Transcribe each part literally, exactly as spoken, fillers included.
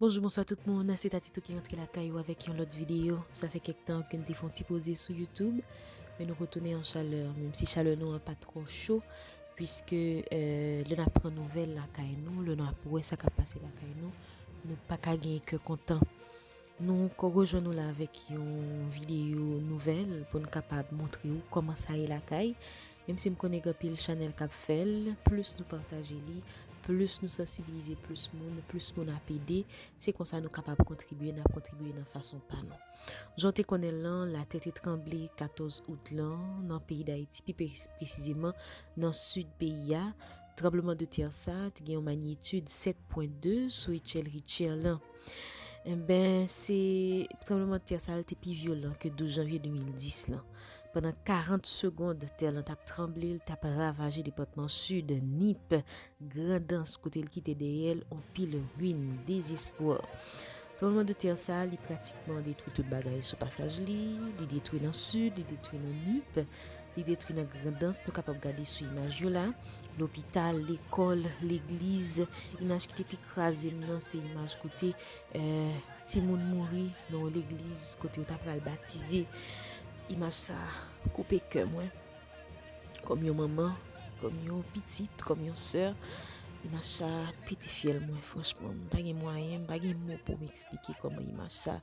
Bonjou, bonswa tout moun, se Tatito ki rantre lakay ou avèk yon lòt videyo. Sa fè kèk tan ke n te fè yon ti poze sou YouTube, men nou retounen an chalè, menm si chalè nou an pa twò cho, piske, eh, lè n ap pran nouvèl lakay nou, lè n ap wè sa k ap pase lakay nou, nou pa ka gen kè kontan. Nou ankò rejwenn nou la avèk yon videyo nouvèl pou n kapab montre w kòman sa ye lakay. Menm si m konnen gen anpil chanèl k ap fè l, plis nou pataje li, plis nou sansibilize plis moun, plis moun ap ede, se konsa nou kapab kontribye, n ap kontribye nan fason pa nou. Jan w te konnen l lan, latè te tranble katòz out lan nan peyi Dayiti, pi pre-, presizeman nan sid peyi a. Tranblemanntè sa a te gen yon manyitid sèt pwen de sou echèl Richter lan. Enben, se tranblemanntè sa a te pi vyolan ke douz janvye de mil dis lan. Pandan karant segonn, tè lan t ap tranble, l t ap ravaje depatman Sid, Nip, Grandans, kote l kite dèyè l yon pil ruin, dezespwa. Tranblemanntè sa a, li pratikman detwi tout bagay sou pasaj li, li detwi nan Sid, li detwi nan Nip, li detwi nan Grandans, nou kapab gade sou imaj yo la, lopital, lekòl, legliz. Imaj ki te pi kraze m nan, se imaj kote, eh, timoun mouri nan yon legliz kote yo ta pral batize. Imaj sa a koupe kè mwen. Kòm yon manman, kòm yon pitit, kòm yon sè, imaj sa a pete fyèl mwen, franchman. M pa gen mwayen, m pa gen mo pou m eksplike kòman imaj sa,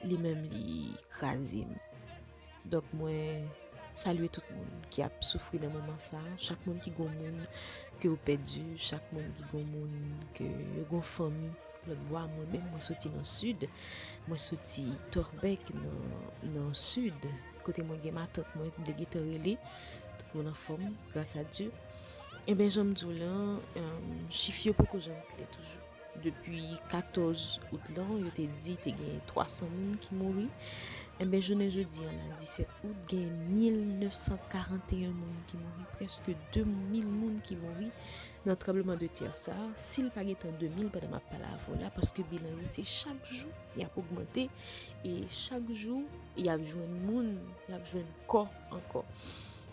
li menm, li kraze m. Donk, mwen salye tout moun ki ap soufri nan moman sa a. Chak moun ki gon moun ke yo pèdi, chak moun ki gon moun ke yo gon fanmi lòt bò a. Mwen menm, mwen soti nan Sid. Mwen soti Torbeck nan, nan Sid, kote mwen gen matant mwen, m te gentan rele. Tout moun anfòm, gras a Dye. Enben, jan m di w lan, em, chif yo poko janm klè toujou. Depi katòz out lan, yo te di te gen twa san moun ki mouri. Enben, jounen jodi an la, disèt out, gen mil nèf san karanteyen moun ki mouri, prèske de mil moun ki mouri nan tranblemanntè sa a. Si l pa gentan de mil pandan m ap pale avè w la, paske bilan yo se chak jou y ap ogmante, e chak jou y ap jwenn moun, y ap jwenn kò ankò.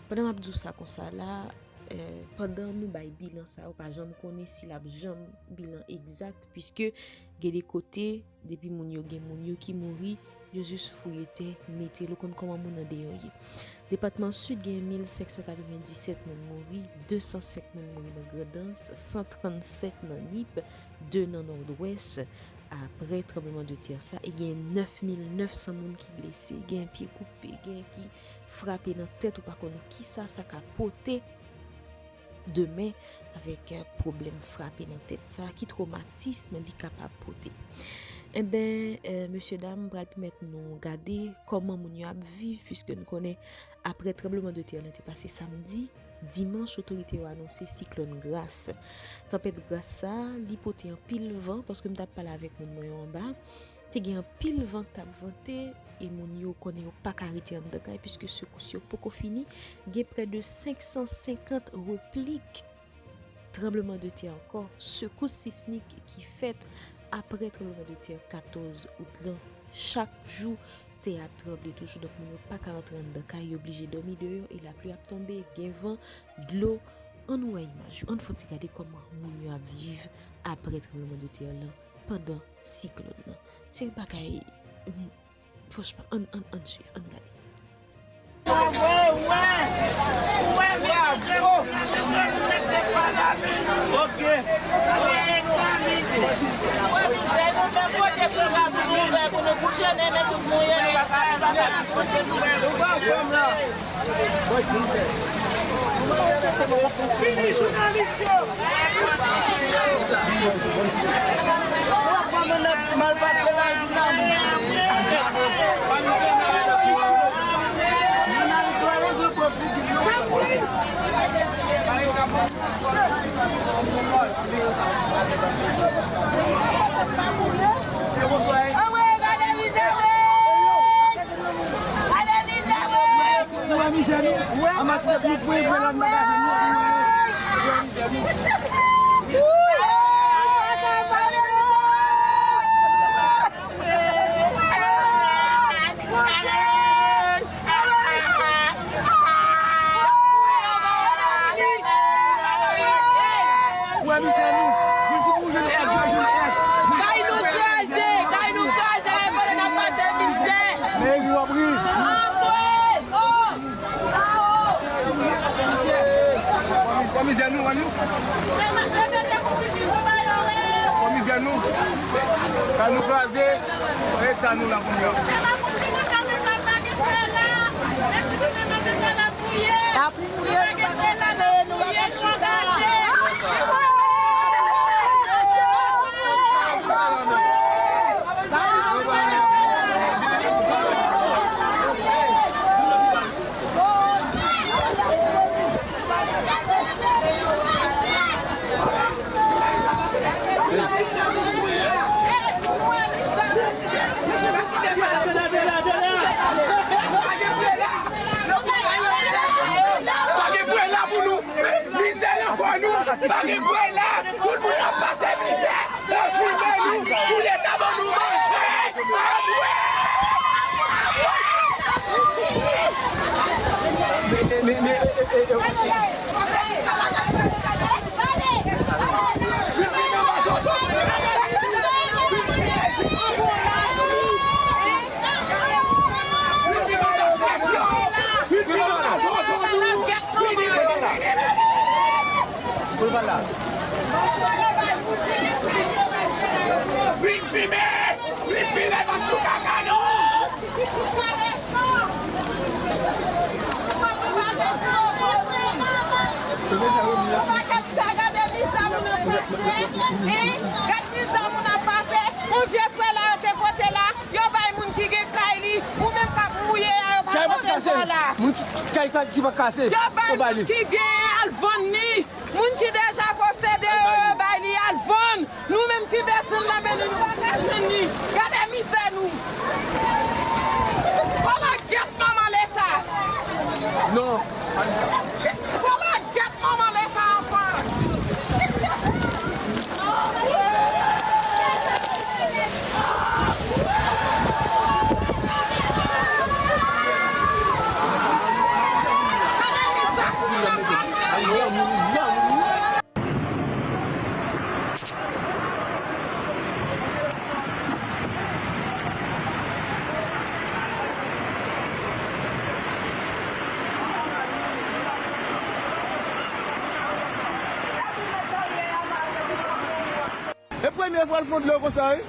Pandan m ap di w sa konsa la, eh, pandan nou bay bilan sa, ou pa janm konnen si l ap janm bilan egzak, piske gen de kote, depi moun yo gen moun yo ki mouri, yo jis fouye tè, mete l, ou konn kòman moun nan deyò ye. Depatman Sid gen mil senk san katrevenndisèt moun mouri, de san senk moun mouri nan Grandans, san trannsèt nan Nip, de nan Nòdwès, apre tranblemanntè sa, e gen nèf mil nèf san moun ki blese, gen pye koupe, gen ki frape nan tèt, ou pa konn kisa sa ka pote demen avèk, eh, pwoblèm frape nan tèt sa, ki twomatism li kapab pote. Enben, eh, mesye dam, m pral pèmèt nou gade kòman moun yo ap viv, piske nou konnen apre tranblemanntè lan te pase samdi, dimanch, otorite yo anonse siklòn Gras. Tanpèt Gras sa, li pote anpil van, paske m t ap pale avèk moun mwen yo anba. Te gen anpil van k t ap vante, e moun yo konnen yo pa ka rete anndan kay, piske sekous yo poko fini. Gen prè de senk san senkant replik tranblemanntè ankò, sekous sismik ki fèt apre tranblemanntè katòz out lan. Chak jou, tè a ap tranble toujou, donk moun yo pa ka rantre anndan kay, yo oblije dòmi deyò, e lapli ap tonbe, gen van, dlo. Ann wè imaj yo, ann fè yon ti gade kòman moun yo ap viv apre tranblemanntè lan, pandan siklòn nan. Se yon bagay, mm, franchman, ann, ann, ann swiv, ann gade. Fini jounalis yo! Mal pase la, jounalis. Jounalis yo, yo pran figi yo. Anmwe, gade vize mwen! Gade vize mwen! Ou wè mizè nou? An Matinik, nou pran vre lòt nan kafe nou. Ou wè mizè nou? Ou wè mizè nou? Moun ki pou jwenn èd, yo jwenn èd. Fò mizè nou, ka nou kraze, e ta nou la kounye a. Pa gen prela pou nou. Mizè nan kò nou. Pa gen prela. Tout moun ap pase mizè. Konfime nou pou leta ban nou manje. Vin fimen! Vin fimen, pa tchou kaka non! Gad mizè moun ap pase, yon vye prela yo te pote la, yo bay moun ki gen kay li, ou menm k ap mouye a, yo pa pote sa la. Moun ki kay ki pa kase, yo bay moun ki gen al vann li. Moun ki deja posede yo, yo bay li al vann. Nou menm ki bezwen nan men nou, nou pa ka jwenn li. Gade mizè nou. Fò la gyèt manman Leta. Non, pa di sa. Fò la gyèt manman Leta ankò. E premye fwa l fon dlo konsa, wi.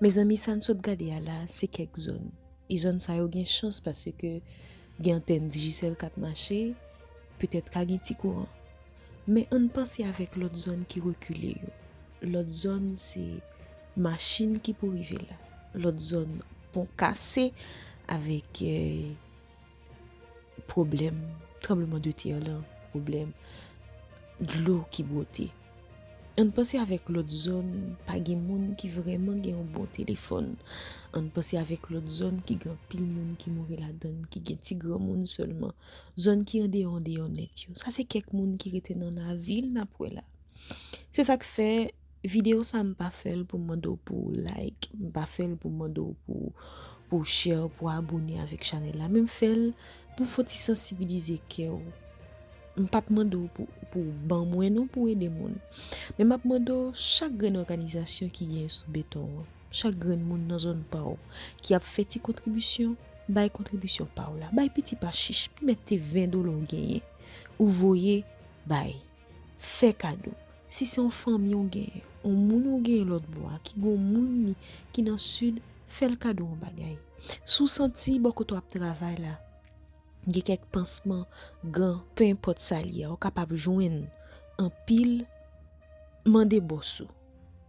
Mezanmi, sa n sot gade a la, se kèk zòn. E zòn sa yo gen chans paske gen antèn Digicel k ap mache, petèt ka gen ti kouran. Men ann panse avèk lòt zòn ki rekile yo. Lòt zòn se machin ki pou rive la. Lòt zòn pon kase avèk, eh, pwoblèm tranblemanntè lan, pwoblèm dlo ki bwote. Ann panse avèk lòt zòn, pa gen moun ki vrèman gen yon bon telefòn. Ann panse avèk lòt zòn ki gen anpil moun ki mouri ladan l, ki gen ti granmoun sèlman. Zòn ki andeyò, andeyò nèt yo. Sa se kèk moun ki rete nan lavil n ap wè la. Se sa k fè videyo sa a m pa fè l pou m mande w pou w like, m pa fè l pou m mande w pou, pou w share, pou w abòne avèk chanèl la. Men m fè l pou m fè w ti sansibilize kè w. M p ap mande w pou, pou w ban mwen non pou w ede moun. Men m ap mande w chak grenn òganizasyon ki genyen sou beton an, chak grenn moun nan zòn pa w ki ap fè ti kontribisyon, bay kontribisyon pa w la. Bay piti pa chich, pi mèt te ven dola w genyen, ou voye bay. Fè kado. Si se yon fanmi w genyen, yon moun ou genyen lòt bò a, ki gen yon moun li ki nan sid, fè l kado yon bagay. Si w santi bò kote w ap travay la, gen kèk pansman, gan, pe enpòt sa l ye a, ou kapab jwenn anpil, mande bòs ou.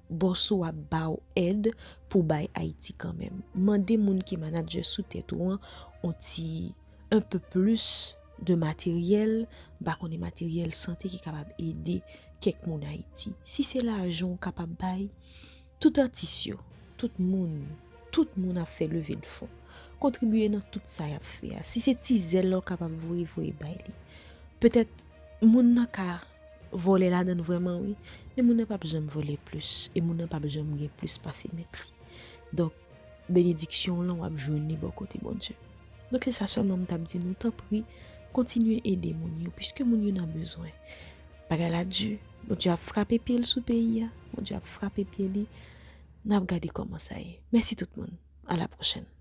Bòs ou ap ba w èd pou w bay Ayiti kanmenm. Mande moun ki manadjè sou tèt ou an yon ti, un peu plus de materyèl, m pa konnen materyèl sante ki kapab ede kèk moun Ayiti. Si se lajan w kapab bay, tout atis yo, tout moun, tout moun ap fè leve de fon. Kontribye nan tout sa y ap fè a. Si se ti zèl la w kapab voye, voye bay li. Petèt, moun nan ka vòlè ladan l vrèman, wi. Men moun nan p ap janm vòlè plis. E moun nan p ap janm gen plis pase mèt li. Donk, benediksyon w lan, w ap jwenn li bò kote Bondye. Donk, se sa sèlman m t ap di nou, tanpri, kontinye ede moun yo, piske moun yo nan bezwen. Bagay la di, Bondye ap frape pye l sou peyi a, Bondye ap frape pye li. N ap gade kòman sa ye. Mèsi tout moun. A la pwochèn.